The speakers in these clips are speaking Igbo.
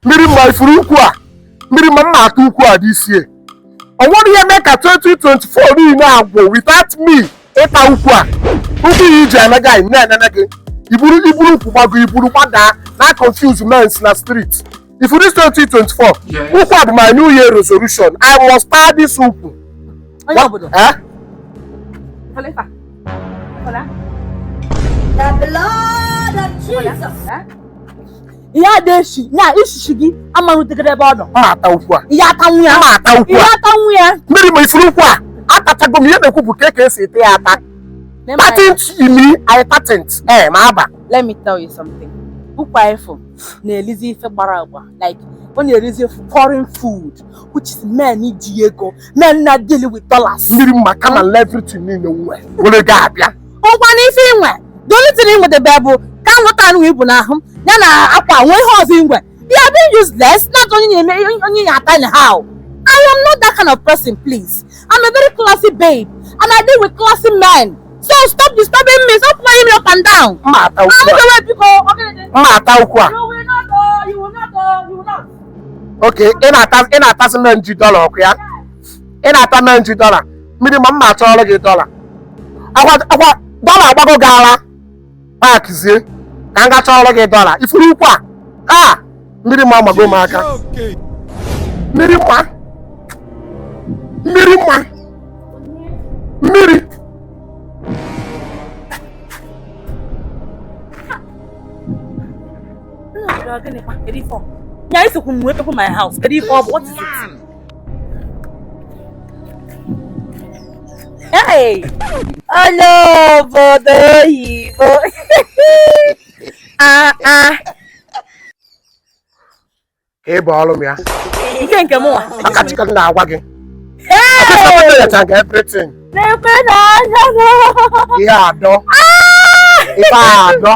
Mmiri mma ifuru ukwu a, mmiri mma mma atụ ukwu a dị isie. Ọ nwere ihe mee ka 2024 niile agwụ without me ịta ukwu a. Ukwu ya iji eme gị na-enene gị. Iburu iburu ukwu gbago iburu gbadaa na confuse mens na street. If this 2024, ukwu a bụ my new year resolution. I must start this ukwu. Onye obodo. Eh? Ifeanyi. Ifeanyi. The blood of Jesus. Ihe ada eshi, nya ishishi gị amarutegere ebe ọ nọ. Mma ata ukwu a. Ihe atanwu ya. Mma ata ukwu Ihe a. atanwu ya. Mmiri ma ifuru ukwu a. Atachago m ihe na-ekwu bụ ka esi ete ya ata. Patent imi, I patent. Eh, ma aba. Let me tell you something. Ukwu ifo na-elizi ife gbara agba, like ọ na-erizi foreign food, which is men ji ego, men na deal with dollars. Mmiri mma kama everything niile nwe were ga abịa. Ụgwa na ife inwe, the only thing inwetebe bụ ka nwata anụ ibu n'ahụ ya na akwa nwee ihe ọzọ inwe. You are being useless, not onye na-eme onye na-ata anyhow. I am not that kind of person, please. I'm a very classy babe and I deal with classy men. So stop disturbing me, stop playing me up and down. Mma ata ukwu a. I'm the way people. Okay, Mma ata ukwu a. you will not go, you will not go, you will not. Okay, ị na-atasị men ji dọla ọkụ ya. Ị na-ata men ji dọla. Mmiri ma mma achọọrọ gị dọla. Akwa akwa dọla agbago gị ala. Pakizie ka m ga chọọrọ gị dọla. Ifuru ukwu a. A mmiri ma amago m aka. Mmiri mma. Mmiri mma. Mmiri. Yeah, it's a people my house. What is it? Hey! Hello, obodo oyibo. Ah ah. Ka ị bụ ọrụ m ya. Nke nke mụnwa. Aka chika m na-agwa gị. Hey! Akụkọ gị everything. Na-ekwe na anya m. Ihe adọ. Ife adọ.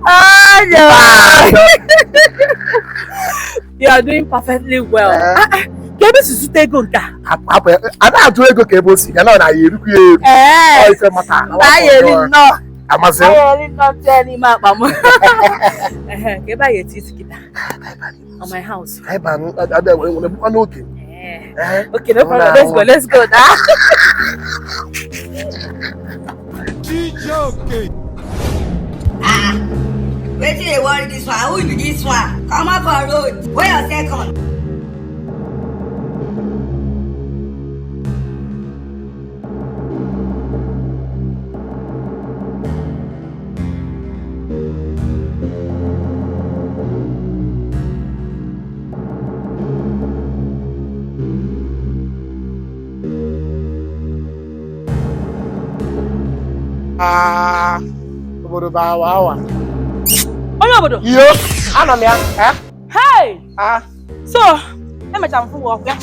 Anya. Ife adọ. You are doing perfectly well. Eh. Ah ah. Ka ebe si zute ego nke a? Hapụ hapụ ya. Ada ajụ ego ka ebe o si bịa na ọ na ya erukwu ya eru. Ee. Ọ ife mata. Anyị eri nnọọ. Amasị. Anyị eri nnọọ tie n'ime akpa m. Ehe, ka ebe anyị eti isi kịta. On my house. Anyị ba ada nwere bụkwa n'oge. Eh. Eh. Okay, no problem. Let's go. Let's go now. Ah, wetin dey worry this one? Who be this one? Come out for road. Wait your second. Ah, obodo bụ awa awa. Onye obodo. Iyo, anọ m ya. Eh? Hey! Ah. So, emechara m fụ ọkụ ya.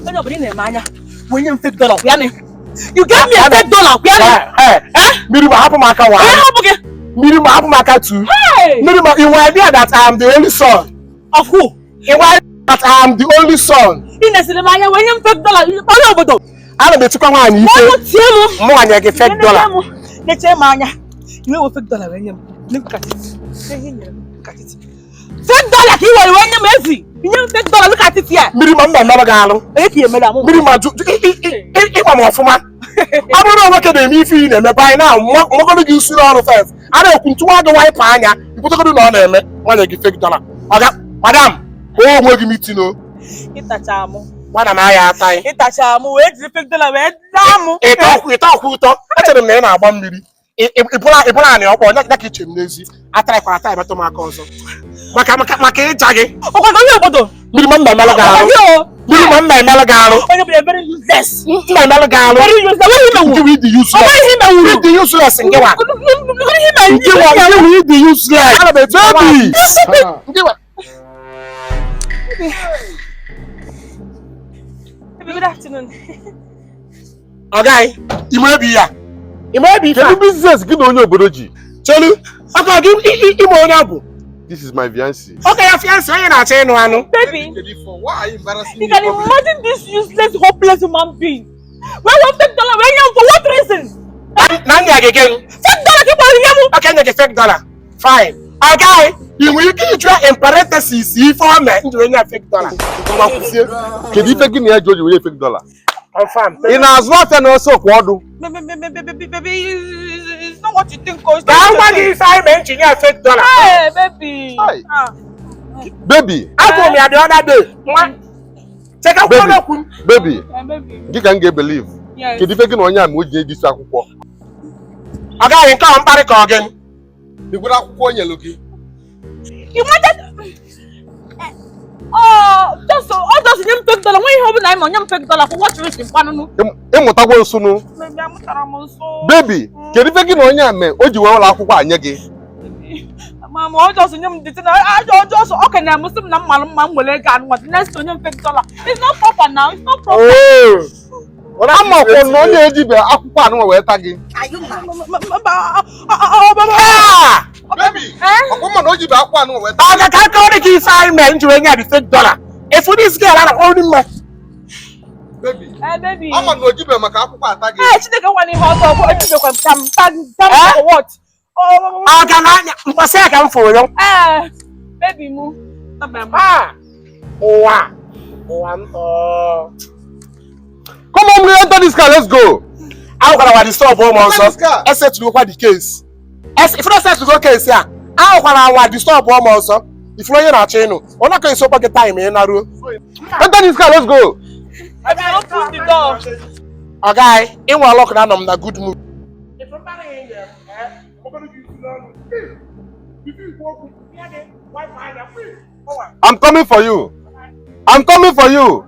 Onye obodo ị na-eme anya. Wenye m fake dollar ọkụ ya ni. You gave me a fake dollar ọkụ ya ni. Eh, eh. Mmiri ma hapụ m aka wa. Onye hapụ gị? Mmiri ma hapụ m aka tu. Hey! Mmiri ma ị nwere idea that I am the only son. Of who? Ị nwere idea that I am the only son. Ị na-esiri m anya wenye m fake dollar. Onye obodo. Ana m etikwa nwaanyị ike. Ọnụ tie m. Mụ anya gị fake dollar. Na-eche m anya. Iwe we fake dollar wee nye m. Look at it. Ihe nyere m. Look at it. Fake dollar ka ị were wee nye m ezi. Nye m fake dollar. Look at it here. Mmiri ma mma emerụ gị alụ. Onye ka ị emere amụ? Mmiri ma jụ ịgba m ọfụma. Ọ bụrụ na nwoke na-eme ife ị na-eme by now, mmagodo gị usoro ọrụ fes. A na-ekwu ntụwa gị waịpa anya, ikwutegodo na ọ na-eme nwanyị gị fake dollar. Ọga, madam, o onwe gị mitin o. Ịtacha mụ. Nwana m aya ataghị. Ịtacha mụ wee jiri fake dollar wee daa mụ. Ịta ọkwụ ụtọ. Echere m na ị na-agba mmiri. Ị bụrụ anị ọkpọ, ya ka iche m n'ezi. Atarakwara ata emetụ m aka ọzọ. Maka maka maka ịja gị. Ọkwa onye obodo. Mmiri ma mma emelụ gị Ọkwa arụ. gị o. Mmiri ma mma emelụ gị arụ. Onye obodo very useless. Mma emelụ gị arụ. Very useless. Onweghị ihe Nke imenwuru. wụ ịdị useless. Onweghị ihe imenwuru. Ịdị useless nke wa. Onweghị ihe imenwuru. Nke wa nke wụ ịdị useless. Ana m etu baby. Nke wa. Baby, good afternoon. Ọ gaghị. Ime ebi ya. Ime ebi ife a. Kedu business gị na onye obodo ji? Chelu. Ọka gị ime onye ọ bụ. This is my fiancé. Ọka ya fiancé onye na-achọ ịnụ anụ. Baby, Why are you embarrassing you me? can imagine this useless, hopeless human being. Where one fake dollar? Where you for what reason? Na nya gị gịnị? Fake dollar keep on you. Ọka nye gị fake dollar. Fine. Agaghị, ị nwere ike ịjụ ya in parenthesis ife ọ mee njiri onye a fake dollar. Ngwa kwụsie. Kedu ife gị na ya ji o ji were fake dollar? Confirm. Ị na-azụ afịa na ọsọ kwa ọdụ? Baby, baby, baby, baby, it's not what you think. Oh, Ka m gwa gị ife anyị mee njinye ya fake dollar. Hey, baby. Hi. Ah. Baby, Agụrụ m ya the other day. Nwa. Cheka kwuo baby, n'okwu m. baby, Eh, baby. gị ka m ga-ebelieve. Yes. Kedu ife gị na onye a ma o ji ejisi akwụkwọ? Ọ gaghị nke ọ mkparị ka ọ gịnị? Igwere akwụkwọ o nyelu gị. You wanted. Oh, just oh, just nye m fake dollar. When you open I'm nye m fake dollar for what reason? Kwanunu. Ịmụtakwa nsụnụ. Baby, amụtara m nso. Baby, kedu ife gị na onye a mee o ji wee ụlọ akwụkwọ a nye gị? Mama, ọ just nye m the thing. I just okay na m sị m na m mara mma m were ego anụ. The next onye m fake dollar. It's not proper now. It's not proper. Oh. Amakwa na onye ejibe akwụkwọ anụnwa wee ta gị. Are you mad? Ah! Baby, Eh? ọkwa mma na o jibe akwụkwọ anụnwa wee ta Ọ ga ka aka ọrụ gị ife anyị mee njiri onye a the fake dollar. Efu this girl a na-akpọ nri mma. Baby, Eh, baby. ama na o jibe maka akwụkwọ ata gị. Eh, Chineke nwere ihe ọzọ ọ bụ ejibekwa m tam tam tam Eh? for what? Oh, Ọ ga na mkpọsị ya ka m fụrụ ya. eh, baby mụ. Tabe m. Ah! Ụwa. Ụwa ntọ. Come on, we enter this car, let's go. Ahụkwara wa disturb ụmụ Enter this ọzọ. car. Esetụlụkwa the case. Ifuru esetụlụgo case a. Ahụkwara wa disturb ụmụ ọzọ. Ifuru onye na-achọ ịnụ. Ọ nakọ esokwa gị time ị naruo. Enter this car, let's go. Baby, open the door. Ọ gaghị ịnwe ọlọkụ na anọ m na good mood. I'm coming for you. I'm coming for you.